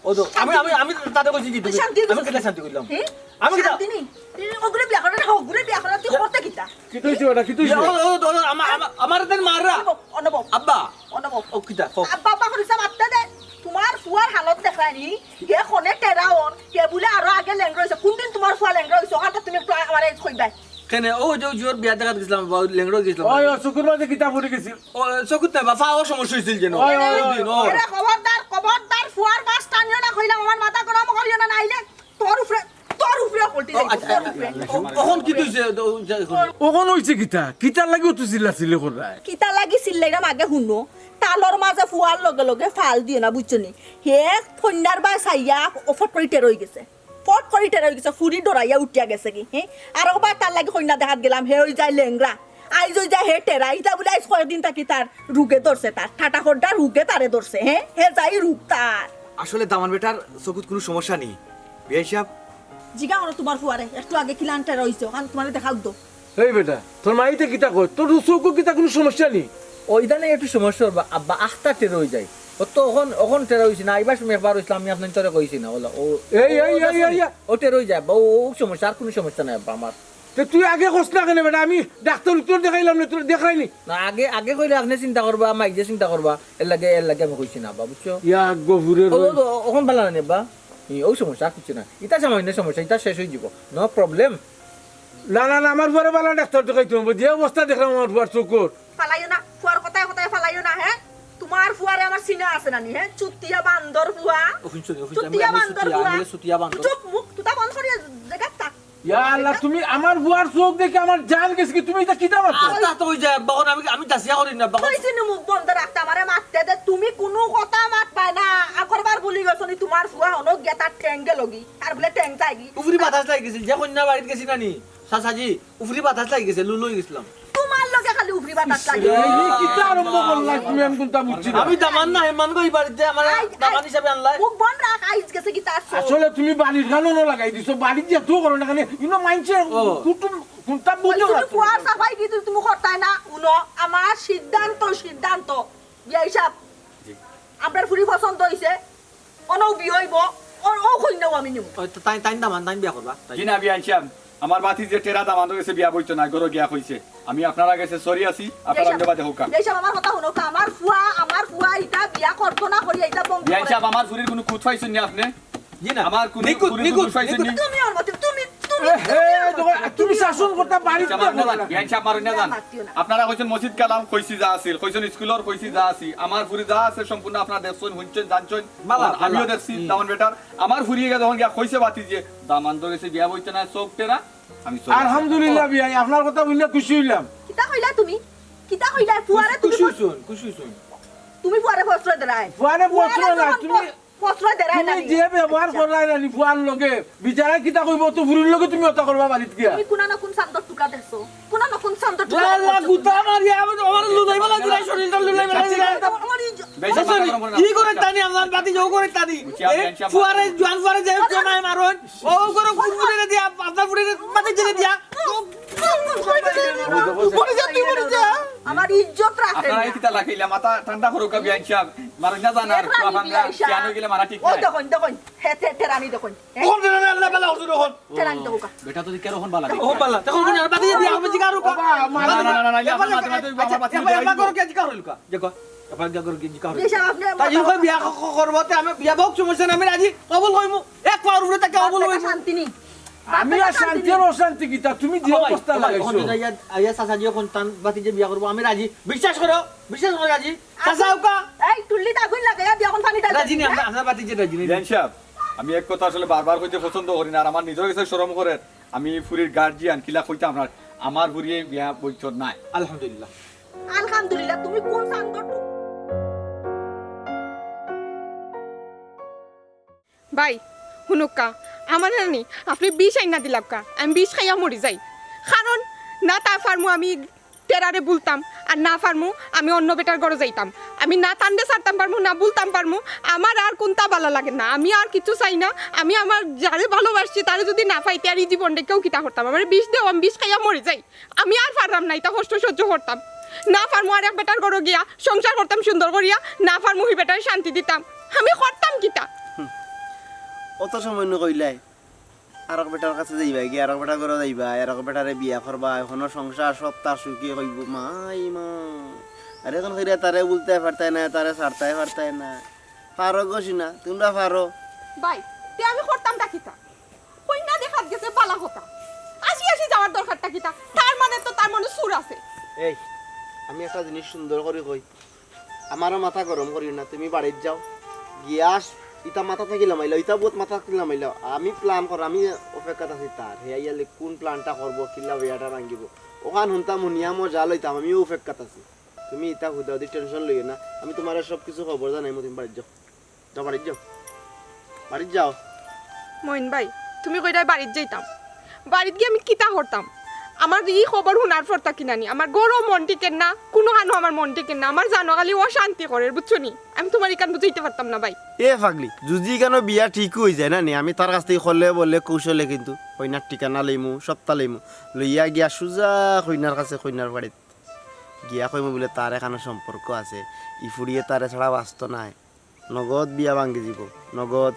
ও তো, আমি, আমি, আমি তাতে কইছি কি তুমি? শান্তি আমি কইছি। কিতা শান্তি কইলাম? হে? আমি কিতা? শান্তি নেই। তুই ওগুরে বিয়া করে না, ওগুরে বিয়া করে, তুই করতে কিতা? কিতা অইছে বেটা, কিতা অইছে? ও, ও, ও, আমা-, আমা-, আমার দেন মাররা। অনব, অনব। আব্বা। অনব। ও কিতা, কও। আব্বা, আব্বা করিস না, মাততে দে। তুমার ফুয়ার হালত দেখরায়নি, হে কনে টেরা অর, হে বুলে আরো আগে লেংড়া অইছে। কুনদিন তুমার ফুয়া লেংড়া অইছে? অখানটা তুমি একটু আমারে কইবায়। কেনে? ও যে, ওই যে ওর বিয়া দেখাত গেছিলাম, বা লেংড়া অই গেছিলাম। ওই, ও চকুর মাঝে কিতা পড়ি গেছিল? ও, চকুত নায় বা, পাও সমস্যা অইছিল যেন। ওই, ওই, ওই ওই। দিন, ও। এরে খবরদার, খবরদার, ফুয়ার বাস টানিও না কইলাম, আমার মাথা গরম করিও না, নাইলে তোর উপরে, তোর উপরে পল্টি ও, যাইব, আচ্ছা, তোর আচ্ছা, উপরে। আচ্ছা, ও, অখন কিতা অইছে? ও, যাই হোক। অখন অইছে কিতা? কিতার লাগি অত চিল্লাচিল্লি কররায়? কিতার লাগি চিল্লাইরাম আগে হুনো। তালর মাঝে ফুয়ার লগে লগে ফাল দিও না, বুঝছো নি? হে কইন্যার বায় চাইয়া ও ফট করি টেরা অই গেছে। ফট করি টেরা অই গেছে, ফুরি ডরাইয়া উঠিয়া গেছে গি, হে? আর ওবা তার লাগি কইন্যা দেখাত গেলাম, হে অই যায় লেংড়া, আইজ অই যায় হে টেরা, ইতা বুলে আইজ কয়দিন থাকি তার রুগে ধরছে, তার ঠাটা খড্ডা রুগে তারে ধরছে, হে? হে যাই রুগ তার। আসলে দামান বেটার চকুত কুনু সমস্যা নেই, বিয়াই সাব। জিগা করো তুমার ফুয়ারে, একটু আগে কিলান টেরা অইছে, অখান তুমারে দেখাউক দো। এই বেটা, তোর মাইতে কিতা কয়? তোর চউখো কিতা কুনু সমস্যা নি? ও, ইদানিং একটু সমস্যা অর বা, আব্বা, আখতা টেরা অই যায়। ও তো অখন, অখন টেরা অইছে না, আইবার সময় একবার অইছিল, আমি আপনার তোরে কইছি না, ওলা, ও, এই, ও, এই, ও, এই, এই, এই। ও টেরা অই যায়, আব্বা, ও, ও সমস্যা, আর কুনু সমস্যা নাই, আব্বা, আমার। তে তুই আগে কস না কেনে বেটা? আমি ডাক্তার উত্তর দেখাইলাম না, তোরে দেখরায়নি। না, আগে, আগে কইলে আপনে চিন্তা করবা, মাইজে চিন্তা করবা, এরলাগি, এরলাগি আমি কইছি না, আব্বা, বুঝছো? ইয়া, গফুরের ও, ও, ও, অখন ভালা নানি, আব্বা? ই, ও সমস্যা, আর কিচ্ছু না। ইতা সামান্য সমস্যা, ইতা শেষ অই যিবো। No problem। না, না, না, আমার ফুয়ারে ভালা ডাক্তার দেখাইতে অইবো। যে অবস্থা দেখরাম আমার ফুয়ার চউখর। ফালাইও না, ফুয়ার কথায় কথায় ফালাইও না, হে? তুমার ফুয়ারে আমার চিনা আছে না নি, হে? চুতিয়া বান্দর ফুয়া। ও, হুনছো নি, ও, হুনছো নি, চুতিয়া আমি বান্দর চুতিয়া, ফুয়া। আমি চুতিয়া বান্দর। চুপ, মুখ তুতা বন্ধ করিয়া জাগাত থাক। ইয়া আল্লাহ, তুমি আমার ফুয়ার চউখ দেখি আমার জান গেছে গি, তুমি ইতা কিতা মাতো? আস্তে আস্তে অই যায়, আব্বা, অখন আমি, আমি দাসিয়া করি না, আব্বা। কইছি নি মুখ বন্ধ রাখতে, আমারে মাততে দে, তুমি কুনু কথা মাতবায় না। আগরবার ভুলি গেছো নি, তুমার ফুয়া অনো গিয়া তার ঠেং গেলো গি, তার বুলে ঠেং চাই গি। উপরি বাতাস লাগি গেছিল, যে কইন্যা বাড়িত গেছি না নি, চাচাজি, উপরি বাতাস লাগি গেছে, লু লই গেছিলাম। তুমার লগে খালি উপরি এই, এই কিতা আরম্ভ করলা তুমি? আমি কোনটা বুঝছি না। আমি দামান না, হেমান গো, এই বাড়িতে আমার আই, দামান আই, হিসাবে আনলাই। মুখ বন্ধ রাখ, আইজ গেছে কিতা আছো? আসলে তুমি বাড়ির কানো লাগাই দিছো, বাড়ির যে তো করো না কেন, ইনো মাইনষে ও। কুটুম কোনটা বুঝো না তুমি। ফুয়ার সাফাই কি তুমি, তুমি করতায় না? উনো, আমার সিদ্ধান্ত, সিদ্ধান্ত। বিয়াই সাহেব, জি। আপনার ফুরি পছন্দ হইছে, অনও বিয়া হইব, ও, ও কইনাও আমি নিব। ওই তো তাই, তাই দামান, তাই বিয়া করবা, তাই। জি না, বিয়ান সাহেব, আমার বাতি যে টেরা দামান্দর গেছে বিয়া বইতো না, ঘরো গিয়া কইছে। আমি আপনারা গেছে sorry আছি, আপনারা বিয়ান সাহেব, অন্য বাদে হোক। বিয়ান সাহেব, আমার কথা হুনউক্কা, আমার ফুয়া, আমার ফুয়া ইটা বিয়া করতো না করিয়া ইটা বন্ধ বিয়ান করে। সাহেব, আমার ফুরির কুনু খুঁত পাইছইন নি আপনে? জি না। আমার কুনু, নিখুঁত, কুনু নিখুঁত। খুঁত পাইছইন নি? তুমি ওর মতো, তুমি, তুমি, এ, হে, তুমি ওর মতো। তুমি শাসন করতা বাড়িত আচ্ছা, মারুন না যান, বিয়ান সাহেব, মারুন না যান। মাতিও না। আপনারা কইছেন মসজিদ কালাম, কইছি যা আছিল, কইছেন স্কুলর, কইছি যা আছি। আমার ফুরি যা আছে সম্পূর্ণ আপনারা দেখছেন, হুনছেন, জানছেন। বালা, আর আমিও বালা। দেখছি, হুম। তেমন বেটার। আমার ফুরিয়ে গেছে, তখন গিয়া কইছে বাতি যে, দামান্দর গেছে বিয়া বইতো না, চোখ টেরা, আমি চলে যাই। আলহামদুলিল্লাহ বিয়াই, আপনার কথা হুনিয়া খুশি হইলাম। কিতা কইলা তুমি? কিতা কইলা? ফুয়ারে তুমি খুশি প্রশ-, হইছুন, খুশি হইছুন। তুমি ফুয়ারে প্রশ্রয় দেরায়। ফুয়ারে ফুয়ারে প্রশ্রয় না, যখন তুমি, প্র-, প্রশ্রয় দেরায় তুমি না নি। যে ব্যবহার আচ্ছা। কররায় না নি ফুয়ার লগে, বিচারা কিতা কইবো তো ফুরির লগে তুমি ওটা করবা বাড়িত গিয়া। তুমি কোনা না কোন শান্ত টুকা দেখছো? কোনা না কোন শান্ত টুকা আল্লাহ, দেখছো? গুতা মারি, আমার, আমার লুলাই বালা দিলাই, শরীরটা লুলাই বালা দিলাই। আমার এই যে বেশি মাথা গরম করে না। ই করে তানি, আমার বাতি যাও করে তানি। বুঝছি, আমি এ, আনছি, আমার ফুয়ারে, জোয়ান ফুয়ারে যে কেউ নাই মারুন। ও করে কোন ফুটে দিয়া, আপনার ফুটে মাটি জেলে দিয়া। মরে যা, তুই মরে যা। আমার ইজ্জত রাখে আপনারা না। এই কিতা লাগাইলা? মাথা ঠান্ডা করুক, বিয়ান সাহেব। মারুন না জানা, এ, তো রানী আপনারা বিয়ান সাহেব। কেন গেলে মারা ঠিক ও নাই। দেখুন, দেখুন। হে, হে, হে, রানী দেখুন। হে। ওখান থেকে না, আল্লাহ বালা হুজুর, ওখান। হে, রানী দেখুন। বেটা তো কেন ওখান বালা দেখি? ওখান বালা। দেখো, ওখানে আর বাতি দিয়ে দিয়ে হবে, জিকার ওখান। বাবা, মা-, না, না, না, না, না, ইয়া, আচ্ছা, মাথা, মাথা, এবার, বাবা, আচ্ছা, বাবা, এবার, এবার করো, কে জিকার হইল কা? দেখো, এবার জিকার হইল কা? জি সাহেব, আপনি তাই মাথা ইউকে বিয়া ক-, ক-, করবো, তে আমি বিয়া বউক সমস্যা নাই, আমি রাজি, কবুল হইমু। এক পাওর উপরে তাকে কবুল হইমু। শান্তি নেই। আমি আর শান্তি আর অশান্তি কিতা? তুমি যে অবস্থা লাগাইছো। ওখানে যাইয়া, আইয়া চাচা দিয়ে কোন তান বাতি যে বিয়া করবো, আমি রাজি। বিশ্বাস করো, বিশ্বাস করো রাজি। চাচা, ওকা। এই টুল্লিত আগুন লাগাইয়া দিয়া এখন পানিটা রাজি নেই, আমরা, আমরা বাতি যে রাজি নেই। বিয়ান সাহেব, আমি এক কথা আসলে বারবার কইতে পছন্দ করি না, আর আমার নিজের কাছে শরম করে। আমি ফুরির গার্জিয়ান, কিলা কইতাম আপনার, আমার ফুরিয়ে বিয়া বইতো নাই। আলহামদুলিল্লাহ। আলহামদুলিল্লাহ, তুমি কোন শান্ত টু-, ভাই, হুনুক্কা, আমার নানি, আপনি বিষ আইনা দিলাক্কা, আমি বিষ খাইয়া মরি যাই। কারণ না তা পারমু আমি টেরারে বুলতাম, আর না পারমু আমি অন্য বেটার ঘরো যাইতাম। আমি না তানরে ছাড়তাম পারমু, না বুলতাম পারমু। আমার আর কুনতা বালা লাগে না, আমি আর কিচ্ছু চাই না। আমি আমার যারে ভালোবাসছি, তারে যদি না পাইতে আর ই জীবনটা কেউ কিতা করতাম? আমার বিষ দেও, আমি বিষ খাইয়া মরি যাই। আমি আর পাররাম না, ইতা কষ্ট সহ্য করতাম না। পারমু আর এক বেটার ঘরো গিয়া সংসার করতাম সুন্দর করিয়া, না পারমু হি বেটারে শান্তি দিতাম। আমি করতাম কিতা? অত সময় নু কইলাই, আরক বেটার কাছে যাইবা, গিয়া আরক বেটার ঘরো যাইবা, আরক বেটারে বিয়া করবা, এখনো সংসার সব তার সুখে কইবো, মাই মা। আর এখন কইরা তারে বুলতায় পারতায় না, তারে ছাড়তায় পারতায় না। পারো গো সিনা, তুমরা পারো। ভাই, তে আমি করতামটা কিতা? কইনা দেখাত গেছে বালা কথা। আসি আসি যাওয়ার দরকারটা কিতা? তার মানে তো তার মনে সুর আছে। এই, আমি একটা জিনিস সুন্দর করি কই। আমারও মাথা গরম করিও না, তুমি বাড়িত যাও। গিয়া আস, ইতা মাথা থাকি লামাইলাও, ইতা বহুত মাথা থাকি লামাইলাও। আমি plan কর, আমি অপেক্ষাত আছি তার। হে আইয়ালে কোন planটা করবো, কিলা বিয়াটা ভাঙ্গিবো। ওখান হুনতাম হুনিয়া মজা লইতাম, আমিও অপেক্ষাত আছি। তুমি ইতা হুদাহুদি tension লইও না, আমি তুমারে সব কিছু খবর জানাইমু, তুমি বাড়িত যাও। যাও, বাড়িত যাও। বাড়িত যাও। মইন ভাই, তুমি কইরায় বাড়িত যাইতাম। বাড়িত গিয়া আমি কিতা করতাম? আমার ই খবর হুনার পর থাকি নানি, আমার ঘরো মন টিকের না, কুনুখানো আমার মন টিকের না, আমার জানো খালি অশান্তি করের, বুঝছো নি? আমি তুমার ইখান বুঝাইতে পারতাম না ভাই। এ পাগলি, যুদি ইখানো বিয়া ঠিক অইযায় না নি, আমি তার কাছ থাকি কলে বলে কৌশলে কিন্তু কইনার ঠিকানা লইমু, সবতা লইমু, লইয়া গিয়া সুজা কইনার কাছে, কইনার বাড়িত গিয়া কইমু বুলে তার এখানো সম্পর্ক আছে, ই ফুড়িয়ে তারে ছাড়া বাঁচতো নায়। নগদ বিয়া ভাঙ্গি যিবো, নগদ।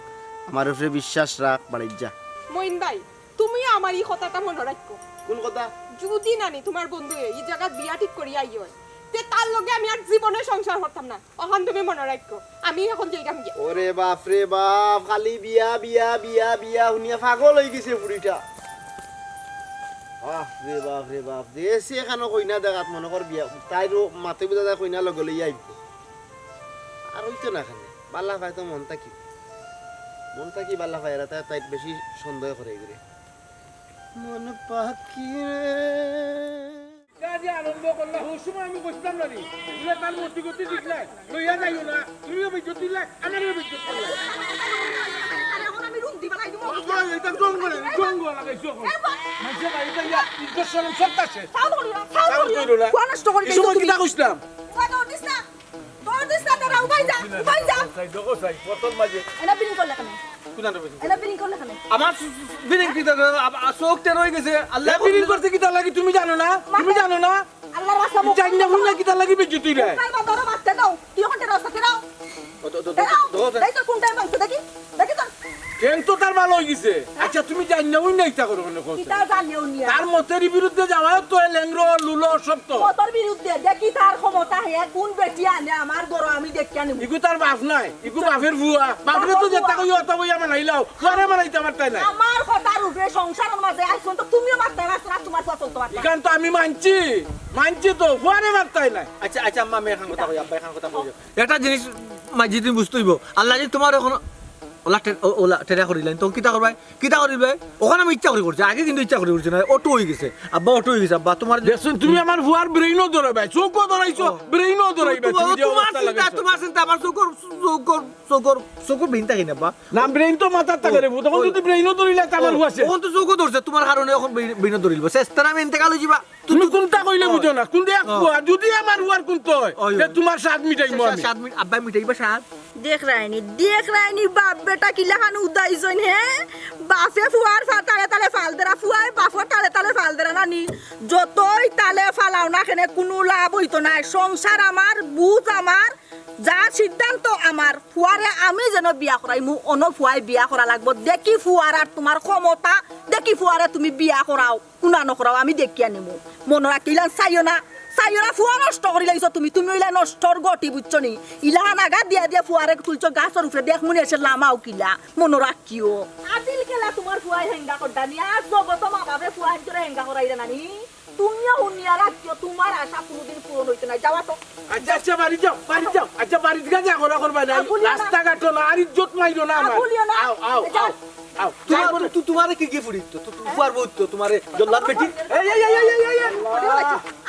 আমার উপরে বিশ্বাস রাখ, বাড়িত যা। মইন ভাই, তুমি আমার ই কথাটা মনো রাখো। কুন কথা? যুদি নানি তুমার বন্ধুয়ে ই জাগাত বিয়া ঠিক করিয়া আইয়, তে তার লগে আমি আর জীবনে সংসার করতাম না। অখান তুমি মনো রাখো। আমি এখন যাইরাম গিয়া। ওরে বাপ রে বাপ, খালি বিয়া, বিয়া, বিয়া, বিয়া হুনিয়া পাগল অইগেছে ফুড়িটা। বাপ রে বাপ রে বাপ, দেশে এখানো কইনা দেখাত মনো কর বিয়া, তাইরও মাতে বুঝা যায় কইনা লগে লইয়া আইবো। আর অইতো না কেনে, বালা পায় তো মন থাকি। মন থাকি বালা পায়, এরা তাই, তাই বেশি সন্দেহ করে এগুরে। মন পাখি রে। যে আরম্ভ করলা, হউ সময় আমি কইছিলাম না নি? বুলে তার মতি গতি ঠিক নাই, লইয়া যাইও না, তুমিও বেইজ্জত দিলায়, আমারেও বেইজ্জত করলায়। এখন আমি রুম দিবা নাই, দিমু। বাবা, এটা জঙ্গল, এটা জঙ্গল লাগাইছো এখন। এই বা- মানষে বাড়িত আইয়া ইজ্জত শরম সব শেষ। চাও ধরিও না, চাও চাও ধরিও না। ধরিও না। কোন নষ্ট করি এই সময় দিছো তুমি? কিতা কইছিলাম? ওই দৌড় দিস না, দৌড় দিস না, দাঁড়াও, ভাই যা, ভাই যা। সাইড দেখো, সাইড, বোতল মাঝে। এনা বিলিং করলে কেন? কোন আনবে? এনা বিলিং করলে কেন? আমার সু-, সু-, সু-, বিলিং কি দরকার? আ-, আ-, চোখ টের হয়ে গেছে। আল্লাহ এ বিলিং করতে কিতা লাগি তুমি জানো না? তুমি জানো না? আল্লাহর রাস্তা মুখ জানি না, হুন না কিতা লাগি বেইজ্জত তুই রে? কাল বাজারও বাঁচতে দাও। তুই ওখান থেকে রাস্তা ফেরাও। ও, তো, তো, তো, ফেরাও। তো, তো, এই তো কোনটায় মাংস দেখি? দেখি তো। কেন তো তার ভালো হয়ে গেছে। আচ্ছা, তুমি জানি না, হুন না ইতা করো কেন কও? কিতা জানি হুন না? তার মতের বিরুদ্ধে যাওয়া তো এ লেংড়ো, লুলো, সব তো। মতর বিরুদ্ধে দেখি তার ক্ষমতা হে, কোন বেটি আনে আমার ঘরো আমি দেখিয়া নিমু। ইগু তার বাপ নাই, ইগু বাপের ফুয়া। বাপরে তো বাপের যেটা ফুয়া। কই অত বইয়া মানাইলাও, ঘরে মানাইতে পারতায় না। আমার কথার উপরে সংসারের মাঝে আইছন তো তুমিও মারতে পারছো না, তোমার ফুয়া চলতে পারতো না। ইখান তো আমি মানছি, মানছি তো, ফুয়ারে মারতায় না। আচ্ছা, আচ্ছা, আম্মা, আমি এখন কথা কই, আব্বা, এখন কথা কই। একটা জিনিস মাঝে তুমি বুঝতে হইব, আল্লাহ যদি তোমার এখন ওলা টে-, ও-, ওলা টেরা করিলেন, তখন কিতা করবাই? কিতা করিবাই? ওখানে আমি ইচ্ছা করে করছি, আগে কিন্তু ইচ্ছা করে করছি না, অটো হয়ে গেছে, আব্বা অটো হয়ে গেছে, আব্বা তোমার দেখছুন, তুমি আমার ফুয়ার ব্রেইনও ধরাইবায়, চোখও ধরাইছো, ও। ব্রেইনও ধরাইবায়, তোমার, তুমি যে তোমার অবস্থা চিন্তা, লাগাইছো। তোমার চিন্তা, আমার চোখর, চোখর, চোখর, চোখর ব্রেইন থাকে না, আব্বা। না, ব্রেইন তো মাথার থাকে রে, তখন ওই, যদি ব্রেইনও ধরিলে তো আমার ওই, ফুয়া শেষ। তখন তো চোখও ধরছে, তোমার কারণে এখন ব্রেইন, ব্রেইনও ধরিল, শেষ তারা আমি এতেকাল হইবা। তুমি কোনটা কইলে বুঝো না? কোনটা এক ফুয়া? যদি আমার ফুয়ার কোনটা হয়, ওই, যে ওই। তোমার স্বাদ মিটাইমু আমি। স্বাদ মিট-, আব্বা মিটাইবা স্বাদ। দেখরায়নি, দেখরায়নি বাপ বেটা কিলাখান উদাইছইন হে? বাপে ফুয়ার ফা-, তালে তালে ফাল দেরা, ফুয়ায় বাপর তালে তালে ফাল দেরা নানি। যতই তালে ফালাও না কেনে কুনু লাভ অইতো নায়। সংসার আমার, বুঝ আমার, যা সিদ্ধান্ত আমার। ফুয়ারে আমি যেন বিয়া করাইমু, অনো ফুয়ায় বিয়া করা লাগবো। দেখি ফুয়ার আর তোমার ক্ষমতা, দেখি ফুয়ারে তুমি বিয়া করাও। কুনা নকরাও আমি দেখিয়া নিমু। মনো রাখিলাম, চাইও না, চাইও না, ফুয়া নষ্ট করিলাইছো তুমি, তুমি অইলা নষ্টর গটি, বুঝছো নি? ইলাখান আগা দিয়া দিয়া ফুয়ারে তুলছো গাছর উপরে, দেখমুনি এসে লামাও কিলা, মনো রাখিও। আদিল খেলা তোমার ফুয়ায় হেঙ্গা করডা নি, আর জগত মা বাপে ফুয়া হেঙ্গা করাইরা নানি। তুমিও হুনিয়া রাখিও, তোমার আশা কোনোদিন পূরণ হইতো না। যাওয়া তো। আচ্ছা, আচ্ছা, বাড়ি যাও, বাড়ি যাও। আচ্ছা, বাড়ি থেকে যা করা করবা না। আগুলিও না। রাস্তাঘাটও না, আর ইজ্জত মাইরো না আমার। আগুলিও না। আও, আও, যাও। আও। আও, তোমার, যাইবো না। তু-, তোমারে কে কে ফুড়ি? তো, তো, তো, ফুয়ার বউ তো, তোমারে জল্লাদ বেটি। এই, এই, এই।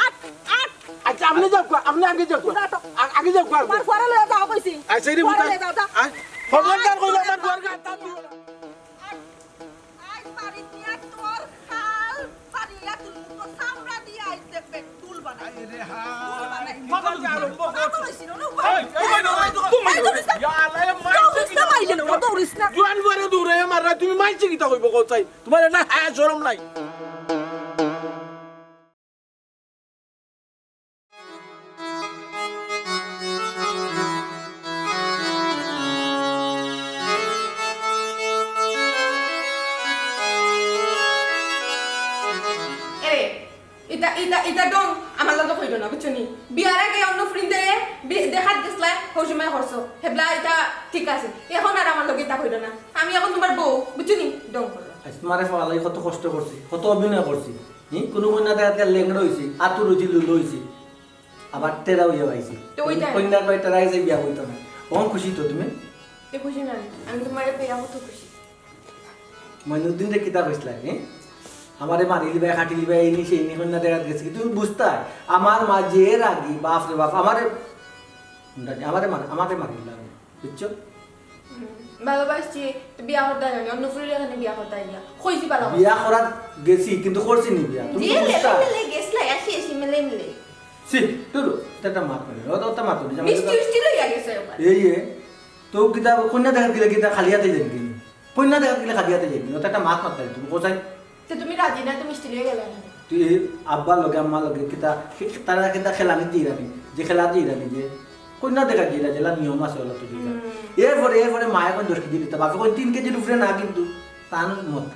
আট, আট। আচ্ছা, আপনি যাও, আপনি আগে যাও। তোমরা তো আ-, আগে যাও, তোমার ঘরে লয়ে যাও কইছি। আচ্ছা, এই রে ঘরে বুঝা। লয়ে যাও, যাও। আ, খবরদার কইলে আমার ঘর গায়ে হাত দিও না। আট, আট, বাড়িত নিয়া তোর খাল ফাড়িয়া তুলমু, তোর চামড়া দিয়া আইতে বে-, তুল বানাই। আরে হা। তুল বানাই। কথা বলছি না, না, এই, এই, এই, এই, তুমি এই, দৌড়িস না। ইয়া আল্লাহ, এ মাইর দৌড়িস না, মাইলে না, দৌড়িস না। জোয়ান বরে দৌড়ে মাররা, তুমি মাইছে কিতা কইবো কোথায়? তোমার না হায়া শরম নাই। এরে, ইতা, ইতা, ইতা ঢং আমার লগে কইরো না, বুঝছো নি? বিয়ার আগে অন্য ফুড়িন্তরে বি-, দেখাত গেছলায়, হউ সময় করছো। হেবলা ইতা ঠিক আছে। এখন আর আমার লগে ইতা কইরো না। আমি এখন তোমার বউ, বুঝছো নি? ঢং করো। আজ তোমারে ফালাই কত কষ্ট করছি, কত অভিনয় করছি। হুম? কুনু কইন্যা দেখাত গেলে লেংড়া অইছি, আতুর অইছি, লুলো অইছি। আবার টেরা অইয়া আইছি। তো ওইটা। কইন্যা কয় টেরা অইছে বিয়া অইতো না। অখন খুশি তো তুমি? এ খুশি না, আমি তোমারে পেয়া কত খুশি। মইনুদ্দিনরে কিতা কইছলায়, হে? আমারে মারিলিবায়, কাটিলিবায়, এইনি সেইনি কইন্যা দেখাত গেছি। তুমি বুঝতায়, আমার মা যে রাগি, বাপ রে বাপ, আমারে, আমারে মার-, আমারে মারিলা। বুঝছো? হুম, ভালোবাসছি, তো বিয়া করতে হয় না, অন্য ফুরির এখানে বিয়া করতে হয় না। কইছি ভালোবাসছি। বিয়া করাত গেছি, কিন্তু করছি নি বিয়া। তুমি যে তো বুঝতা। লেভেলে গেছলায়, আসি আসি মেলে মেলে। ছি, ধুরো, এটা একটা মাত মানে, ওটা, ওটা মাত মানে, মিষ্টি মিষ্টি লইয়া গেছে একবার। এই, এ, তো কিতা, কইন্যা দেখাত গেলে কিতা খালি হাতে যাইবি নি? কইন্যা দেখাত গেলে খালি হাতে যাইবি নি? ওটা একটা মাত মাততায় তুমি, কোথায়? তে তুমি রাজি না, তো মিষ্টি লইয়া গেলা না। তুই আব্বার লগে, আম্মার লগে কিতা, তারা কিতা খেলানি দিরানি, যে খেলা দিরানি যে, কইন্যা দেখাত গেলে যেলা নিয়ম আছে ওলা তো দিরা। হুম। এরপরে, এরপরে মায়ে কইন দশ কেজি দিতা, বাপে কইন তিন কেজির উপরে না কিন্তু, তান মত,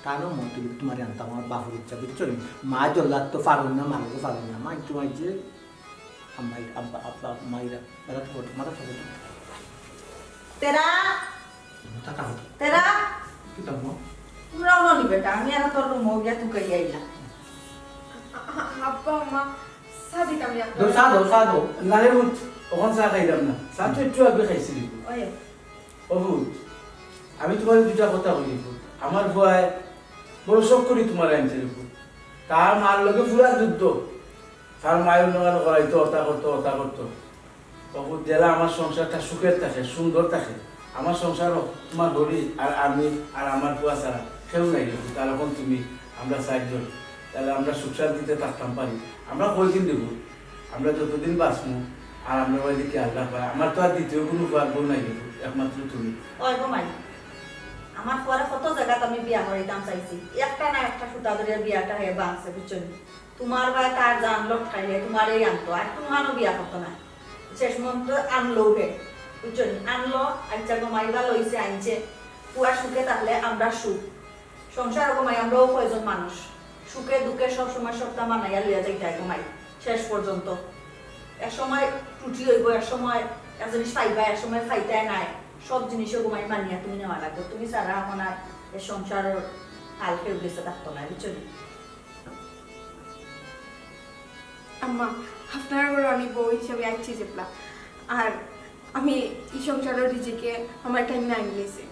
তান মত তুলি তোমারে আনতাম, আমার বাপর ইচ্ছা, বুঝছো নি? মা জল্লাদ তো পারইন না, মারলে তো পারইন না, মা একটু মাইজে, আম্মাই, আব্বা, আব্বা, মাইরা, মাথা ঠান্ডা করো, মাথা ঠান্ডা করো। তেরা। মাথা ঠান্ডা করো। তেরা। কিতা মা? তোরা অনো নি বেটা, আমি আর তোর রুমো গিয়া তুকাই আইলাম। আ-, আ-, আব্বা, মা, চা দিতাম নি আপনারে? দো, চা দো, চা দো। না রে পুত, অখন চা খাইতাম না। চা তো একটু আগে খাইছিলি। ওই। ও পুত, আমি তোমারে দুইটা কথা কই পুত। আমার ফুয়ায় বড় শখ করি তোমারে আনছে রে পুত। তার মার লগে পুরা যুদ্ধ। তার মায়ের নোয়ার করাইতো, অতা করতো, অতা করতো। বাবু, যেলা আমার সংসারটা সুখের থাকে, সুন্দর থাকে, আমার সংসারও তোমার হরি আর আমি আর আমার ফুয়া ছাড়া কেউ নাই। বাবু, তার এখন তুমি, আমরা চারজন, তাহলে আমরা সুখ শান্তিতে থাকতাম পারি। আমরা কয়দিন দেবো, আমরা যতদিন বাঁচমু, আর আমরা ওই দিকে আল্লাহ পায়, আমার তো আর দ্বিতীয় কোনো ফুয়ার বউ নাই। বাবু, একমাত্র তুমি। ওই গো মাই, আমার ফুয়ারে কত জাগাত আমি বিয়া করাইতাম চাইছি, একটা না একটা সুতা ধরিয়া বিয়াটা হে ভাঙছে, বুঝছো নি? তোমার বায় তার জান লটকাইলে তোমারেই আনতো, আর কোনো আনো বিয়া করতো না। শেষ পর্যন্ত আনলো হে, বুঝছো নি? আনলো, আচ্ছা গো মাই, ভালা অইছে আনছে। ফুয়া সুখে থাকলে আমরা সুখ। সংসার গো মাই, আমরাও কয়জন মানুষ, সুখে দুঃখে সব সময় সবটা মানাইয়া লইয়া যাইতে হয় গো মাই। শেষ পর্যন্ত এক সময় ত্রুটি হইব, এক সময় এক জিনিস পাইবা, এক সময় পাইতে নাই। সব জিনিসও গো মাই মানিয়া তুমি নেওয়া লাগবে। তুমি ছাড়া এখন আর এ সংসারর হাল কেউ গেছে থাকতো না, বুঝছো নি? আম্মা, আপনার ঘরে আমি বউ হিসাবে আইছি যেবলা। আর আমি ই সংসারর রিজিকে আমার টাইম না আনলেছে।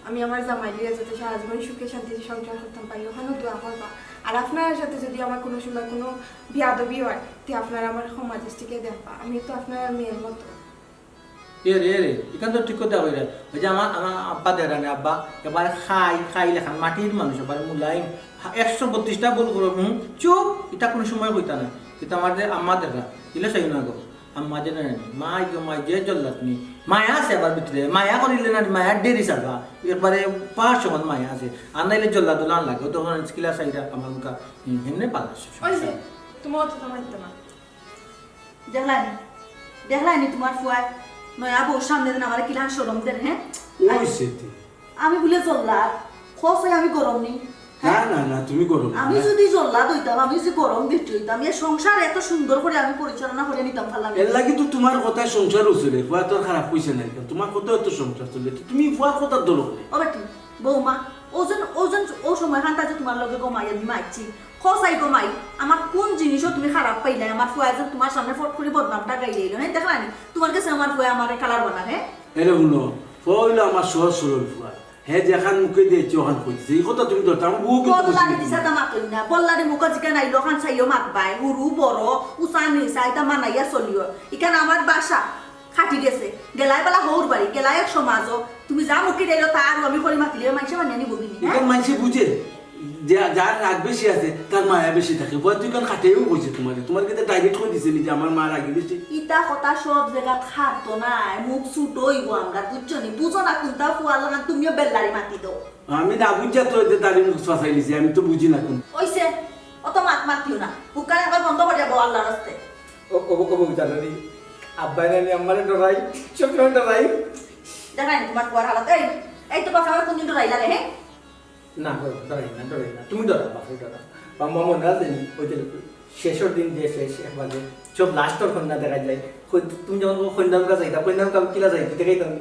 আমি আমার জামাই লইয়া যাতে সারা জীবন সুখে শান্তিতে সংসার করতাম পারি, ওখানেও দোয়া করবা। আর আপনার সাথে যদি আমার কোনো সময় কোনো বিয়াদবি হয়, তে আপনারা আমার ক্ষমা দৃষ্টিকে দেখবা। আমি তো আপনার মেয়ের মতো। এ রে, এ রে, ইখান তো ঠিক কথা কইরা। ওই যে আমার, আমার আব্বা দেরানি আব্বা, এবারে খাই, খাই লেখান মাটির মানুষ, এবারে মুলায়ম, হা-, একশো বত্রিশটা ভুল করো, হুম, চুপ, ইটা কোনো সময় কইতা না। কিন্তু আমার যে আম্মা দেরা, ইলে চাইও না গো, আম্মা যে না, মা গো মা, যে জল্লাদ নি, মায়া আছে আবার ভিতরে, মায়া করিলে না, মায়ার ডেরি চাবা, একবারে পাঁচ সমান মায়া আছে, আর নাইলে জল্লাদ লাগে, তখন কিলা চাইরা আমার মুখা, হুম, হেমনে পালা। ওই যে, তোমার তো তোমার তো না। দেখলায়নি? দেখলায়নি তোমার ফুয়ায়? নয়া বউর সামনে যেন আমারে কিলান শরম দের, হ্যাঁ? ওই সেটি। আমি বুলে জল্লাদ, খোঁজ হয় আমি গরম নি? না, হ্যাঁ? না, না, তুমি গরম না। আমি যদি জল্লাদ হইতাম, আমি যদি গরম বেটি হইতাম, এ সংসার এত সুন্দর করে আমি পরিচালনা করে নিতাম পারলাম। এর লাগি তো তোমার কথায় সংসার চলে, ফুয়া তো আর খারাপ কইছে না। তোমার কথা এত সংসার চলে, তো তুমি ফুয়ার কথা ধরো না। ও বেটি, বৌমা, ওজন, ওজন, ও সময় খানটা যে তোমার লগে গমাই আমি মারছি, খোঁজ হয় গমাই, আমার কোন জিনিসও তুমি খারাপ পাইলে, আমার ফুয়া যে তোমার সামনে ফট করে বদনামটা গাইলে এলো, হ্যাঁ, দেখলায়নি? তোমার কাছে আমার ফুয়া আমার কালার বানার, হ্যাঁ? এরে হুনো, ফুয়া হইলো আমার সহজ সরল ফুয়া। হে যেখান মুখে দিয়েছে, ওখান কইছে। এই কথা তুমি ধরতে, আমার বউ কিন্তু বদলা খুশি দিতে হইতো না। সাদা মাতই না। বল্লারে মুখে জিকা নাইলো, খান চাইও মাত বায়। হুরু বড়, উচা নিচা, এটা মানাইয়া চলিও। ইখান আমার বাসা, খাটি গেছে। গেলায় বালা হউর বাড়ি, গেলায় এক সমাজও। তুমি যা মুখে দিলো, তা আর আমি করি মাতিলে, মানষে মানিয়া নিব কিনি, হ্যাঁ? ইখান মানষে বুঝে। যে, যার রাগ বেশি আছে, তার মায়া বেশি থাকে। বয় তুই কেন খাটেও কইছে তোমারে? তোমার কিন্তু ডাইরেক্ট কই দিছে নি যে আমার মা রাগি বেশি? ইতা কথা সব জায়গা খাটতো না, মুখ ছোট হইব আমরা, বুঝছো নি? বুঝো না কোনটা ফুয়ার লাগান, তুমিও বেল্লারি মাতি দাও। আমি না বুঝা তো এতে তারি মুখ ফাঁসাই লিছি, আমি তো বুঝি না কোন। ওইছে, অত মাত মাতিও না। হুকান একবার বন্ধ করে যাবো আল্লাহর রাস্তে। ও, ও, ও, ও, জানো নি? আব্বাই নানি আমারে ডরাই, সবসময় ডরাই। জানাই তোমার ফুয়ার হালত। এই, এই তো বাসা আমার কোনদিন ডরাই লাগে, হ্যাঁ? না, ডরাই না, ডরাই না, তুমি ডরাও, বাপরে ডরাও। বা মা মনে আছে নি? ওই যে শেষর দিন যে শেষ, একবার যে সব লাস্টর কন্যা দেখা যায়। কই, তুমি যখন কই কন্যা মুখা যাইতা, কন্যা মুখা কিলা যাইতা, দেখাইতাম।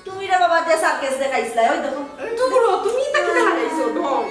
তুমি রে বাবা, যে সার্কাস দেখাইছিলা, ওই দেখো। আরে, তো করো, তুমি তাকে দেখা যাইছো, ঢং।